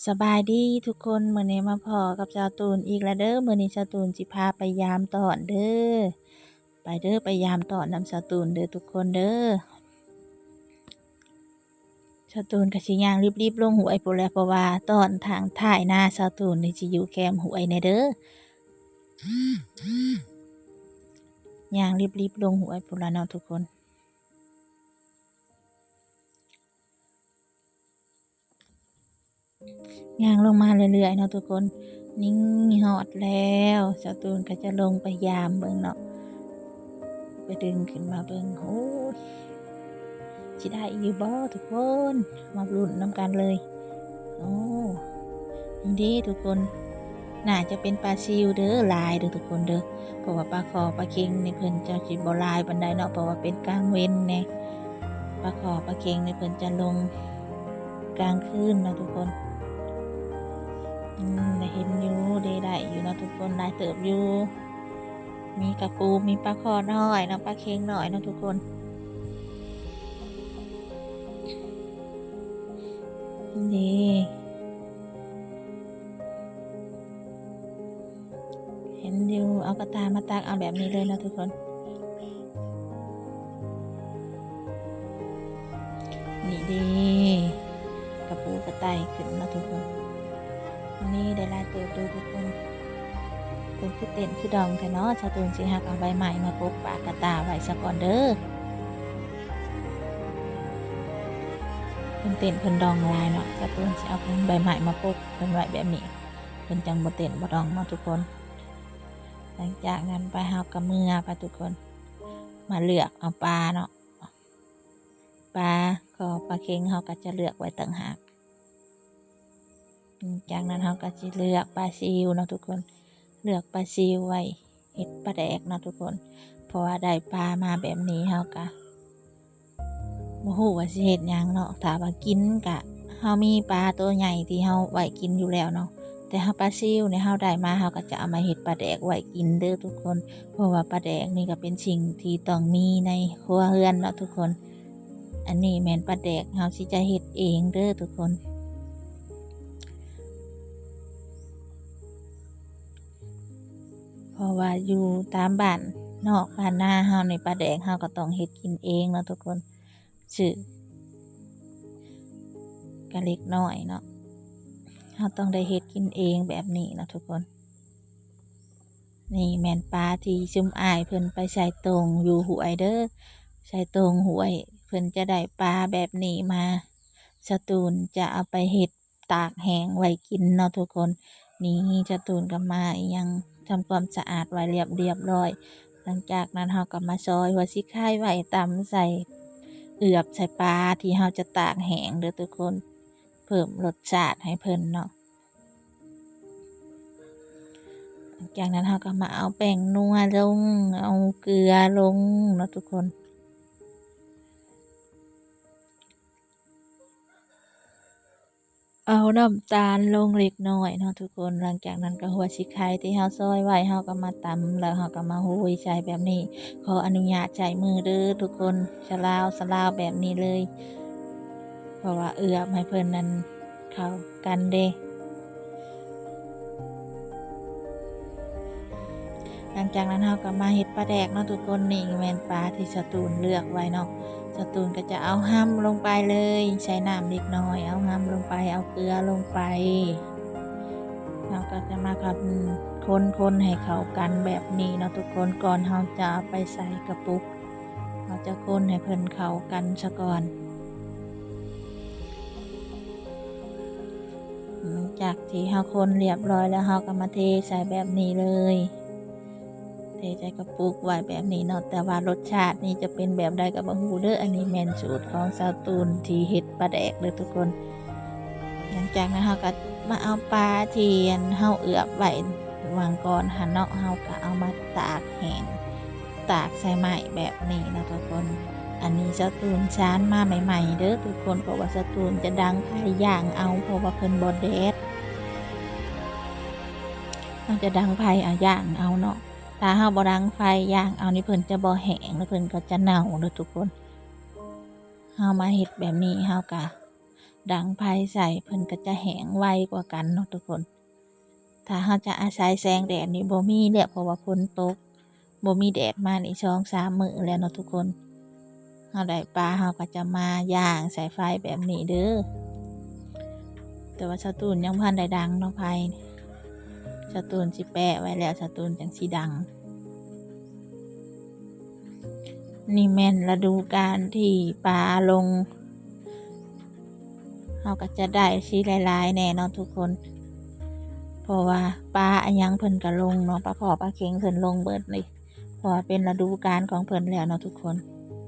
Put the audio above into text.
ສະບາຍດີທຸກຄົນ, ມື້ນີ້ມາພໍ້ກັບສາວຕູນອີກແລ້ວເດີ້. ມື້ນີ້ສາວຕູນຊິພາໄປຢາມຕອນເດີ້. ໄປເດີ້ ໄປຢາມຕອນນຳສາວຕູນເດີ້ທຸກຄົນເດີ້. ສາວຕູນກໍຊິຍ່າງລິບໆລົງຫ້ວຍພຸ້ນແຫຼະ, ເພາະວ່າຕອນທາງທ້າຍນາສາວຕູນນີ້ຊິຢູ່ແຄມຫ້ວຍແນ່ເດີ້. ຍ່າງລິບໆລົງຫ້ວຍພຸ້ນລະເນາະທຸກຄົນ. ຍ່າງລົງມາເລື້ອຍໆເນາະທຸກຄົນ. ນີ້ຮອດແລ້ວ, ສາວຕູນກໍຈະລົງໄປຢາມເບິ່ງເນາະ, ໄປດຶງຂຶ້ນມາເບິ່ງ. ໂອ້ຍ ຊິໄດ້ຢູ່ບໍ່ທຸກຄົນ? ມາລຸ້ນນຳກັນເລີຍ. ໂອ້ ນີ້ເດ້ທຸກຄົນ, ໜ້າຈະເປັນປາຊິວເດີ້, ຫຼາຍເດີ້ທຸກຄົນເດີ້. ເພາະວ່າປາຂໍປາເຄັງນີ້ເພິ່ນຈະຊິບໍ່ຫຼາຍປານໃດເນາະ, ເພາະວ່າເປັນກາງເວັນແດ່. ປາຂໍປາເຄັງນີ້ເພິ່ນຈະລົງກາງຄືນເນາະທຸກຄົນ. ອືມ ໄດ້ເຫັນຢູ່ເດ້, ໄດ້ຢູ່ເນາະທຸກຄົນ, ຫຼາຍເຕີບຢູ່. ມີກະປູ ມີປາຂໍນ້ອຍເນາະ, ປາເຄັງນ້ອຍເນາະທຸກຄົນ. ນີ້ ເຫັນຢູ່, ເອົາກະຕ່າມາຕັກເອົາແບບນີ້ເລີຍເນາະທຸກຄົນ. ນີ້ເດ້ ກະປູກະໄຕ່ຂຶ້ນເນາະທຸກຄົນ. ນີ້ໄດ້ຫຼາຍເຕີບຢູ່ທຸກຄົນ. ເພິ່ນຄືເຕັ້ນຄືດອງແທ້ເນາະ. ສາວຕູນຊິຫັກເອົາໃບໄມ້ມາປົກປາກກະຕ່າໄວ້ສາກ່ອນເດີ້. ເພິ່ນເຕັ້ນເພິ່ນດອງຫຼາຍເນາະ, ສາວຕູນຊິເອົາໃບໄມ້ມາປົກເພິ່ນໄວ້ແບບນີ້, ເພິ່ນຈັ່ງບໍ່ເຕັ້ນບໍ່ດອງເນາະທຸກຄົນ. ຫຼັງຈາກນັ້ນໄປ ເຮົາກໍເມືອໄປທຸກຄົນ, ມາເລືອກເອົາປາເນາະ. ປາຂໍປາເຄັງເຮົາກໍຈະເລືອກໄວ້ຕ່າງຫາກ. ຈາກນັ້ນເຮົາກໍຊິເລືອກປາຊິວເນາະທຸກຄົນ, ເລືອກປາຊິວໄວ້ເຮັດປາແດກເນາະທຸກຄົນ. ເພາະວ່າໄດ້ປາມາແບບນີ້ ເຮົາກໍບໍ່ຮູ້ວ່າຊິເຮັດຫຍັງເນາະ. ຖ້າວ່າກິນກະ ເຮົາມີປາໂຕໃຫຍ່ທີ່ເຮົາໄວ້ກິນຢູ່ແລ້ວເນາະ, ແຕ່ເຮົາ ປາຊິວນີ້ເຮົາໄດ້ມາ ເຮົາກໍຈະເອົາມາເຮັດປາແດກໄວ້ກິນເດີ້ທຸກຄົນ. ເພາະວ່າປາແດກນີ້ກໍເປັນສິ່ງທີ່ຕ້ອງມີໃນຄົວເຮືອນເນາະທຸກຄົນ. ອັນນີ້ແມ່ນປາແດກເຮົາຊິຈະເຮັດເອງເດີ້ທຸກຄົນ. ເພາະວ່າຢູ່ຕາມບ້ານນອກບ້ານນາເຮົານີ້ ປາແດກເຮົາກໍຕ້ອງເຮັດກິນເອງເນາະທຸກຄົນ. ຊື້ກະເລັກນ້ອຍເນາະ, ເຮົາຕ້ອງໄດ້ເຮັດກິນເອງແບບນີ້ເນາະທຸກຄົນ. ນີ້ແມ່ນປາທີ່ຊຸມອ້າຍເພິ່ນໄປໃສ່ໂຕ່ງຢູ່ຫ້ວຍເດີ້, ໃສ່ໂຕ່ງຫ້ວຍ ເພິ່ນຈະໄດ້ປາແບບນີ້ມາ. ສະຕູນຈະເອົາໄປເຮັດຕາກແຫ້ງໄວ້ກິນເນາະທຸກຄົນ. ນີ້ສະຕູນກໍມາອີ່ຫຍັງ ທຳຄວາມສະອາດໄວ້ລຽບ ລຽບຮ້ອຍ. ຫຼັງຈາກນັ້ນເຮົາກໍມາຊອຍຫົວສີໄຄໄວ້ ຕຳໃສ່ ເອືອບໃສ່ປາທີ່ເຮົາຈະຕາກແຫ້ງເດີ້ທຸກຄົນ, ເພີ່ມລົດຊາດໃຫ້ເພິ່ນເນາະ. ຈາກນັ້ນເຮົາກໍມາເອົາແປ້ງນົວລົງ, ເອົາເກືອລົງເນາະທຸກຄົນ, ເອົານ້ຳຕານລົງເລັກນ້ອຍເນາະທຸກຄົນ. ຫຼັງຈາກນັ້ນກໍຫົວສີໄຄທີ່ເຮົາຊອຍໄວ້ ເຮົາກໍມາຕຳ ແລ້ວເຮົາກໍມາໂຮຍໃສ່ແບບນີ້. ຂໍອະນຸຍາດໃຊ້ມືເດີ້ທຸກຄົນ, ສະລາວ ສະລາວແບບນີ້ເລີຍ, ເພາະວ່າເອື້ອມໃຫ້ເພິ່ນນັ້ນ ເຂົ້າກັນເດ້. ຫຼັງຈາກນັ້ນເຮົາກໍມາເຮັດປາແດກເນາະທຸກຄົນ. ນີ້ແມ່ນປາທີ່ສະຕູນເລືອກໄວ້ເນາະ, ສະຕູນກໍຈະເອົາຮຳລົງໄປເລີຍ, ໃສ່ນ້ຳເລັກນ້ອຍ ເອົາຮຳລົງໄປ ເອົາເກືອລົງໄປ. ເຮົາກໍຈະມາຄົນໆໃຫ້ເຂົ້າກັນແບບນີ້ເນາະທຸກຄົນ. ກ່ອນເຮົາຈະເອົາໄປໃສ່ກະປຸກ ເຮົາຈະຄົນໃຫ້ເພິ່ນເຂົ້າກັນສາກ່ອນ. ຫຼັງຈາກທີ່ເຮົາຄົນລຽບຮ້ອຍແລ້ວ ເຮົາກໍມາເທໃສ່ແບບນີ້ເລີຍ, ເທໃສ່ກະປຸກໄວ້ແບບນີ້ເນາະ. ແຕ່ວ່າລົດຊາດນີ້ຈະເປັນແບບໃດກໍບໍ່ຮູ້ເດີ້, ອັນນີ້ແມ່ນສູດຂອງສາວຕູນທີ່ເຮັດປາແດກເດີ້ທຸກຄົນ. ຫຼັງຈາກນັ້ນເຮົາກໍມາເອົາປາທີ່ອັນເຮົາເອືອບໄວ້ຫວ່າງກ່ອນຫັ້ນເນາະ, ເຮົາກໍເອົາມາຕາກແຫ້ງ ຕາກໃສ່ໄມ້ແບບນີ້ເນາະທຸກຄົນ. ອັນນີ້ສາວຕູນຊານມາໃໝ່ໆເດີ້ທຸກຄົນ, ເພາະວ່າສາວຕູນຈະດັງໄຟຍ່າງເອົາ ເພາະວ່າເພິ່ນບໍ່ແດດ. ເຮົາຈະດັງໄຟ ອາ ຍ່າງເອົາເນາະ, ຖ້າເຮົາບໍ່ດັງໄຟຍ່າງເອົານີ້ ເພິ່ນຈະບໍ່ແຫ້ງ ແລ້ວເພິ່ນກໍຈະເນົ່າເດີ້ທຸກຄົນ. ເຮົາມາເຮັດແບບນີ້ ເຮົາກະ ດັງໄຟໃສ່ ເພິ່ນກໍຈະແຫ້ງໄວກວ່າກັນເນາະທຸກຄົນ. ຖ້າເຮົາຈະອາໄສແສງແດດນີ້ບໍ່ມີແລ້ວ ເພາະວ່າຝົນຕົກ ບໍ່ມີແດດມານີ້ສອງສາມມື້ແລ້ວເນາະທຸກຄົນ. ເຮົາໄດ້ປາ ເຮົາກໍຈະມາຍ່າງໃສ່ໄຟແບບນີ້ເດີ. ແຕ່ວ່າສາວຕູນຍັງບໍ່ທັນໄດ້ດັງເນາະໄຟນີ້. ສາວຕູນຊິແປະໄວ້ແລ້ວ ສາວຕູນຈັ່ງຊິດັງ. ນີ້ແມ່ນລະດູການທີ່ປາລົງ ເຮົາກໍຈະໄດ້ຊິຫຼາຍໆແດ່ເນາະທຸກຄົນ. ເພາະວ່າປາອີ່ຫຍັງເພິ່ນກໍລົງເນາະ ປາຄໍ່ປາເຂັງເພິ່ນລົງເບິດເລີຍ ເພາະວ່າເປັນລະດູການຂອງເພິ່ນແລ້ວເນາະທຸກຄົນ.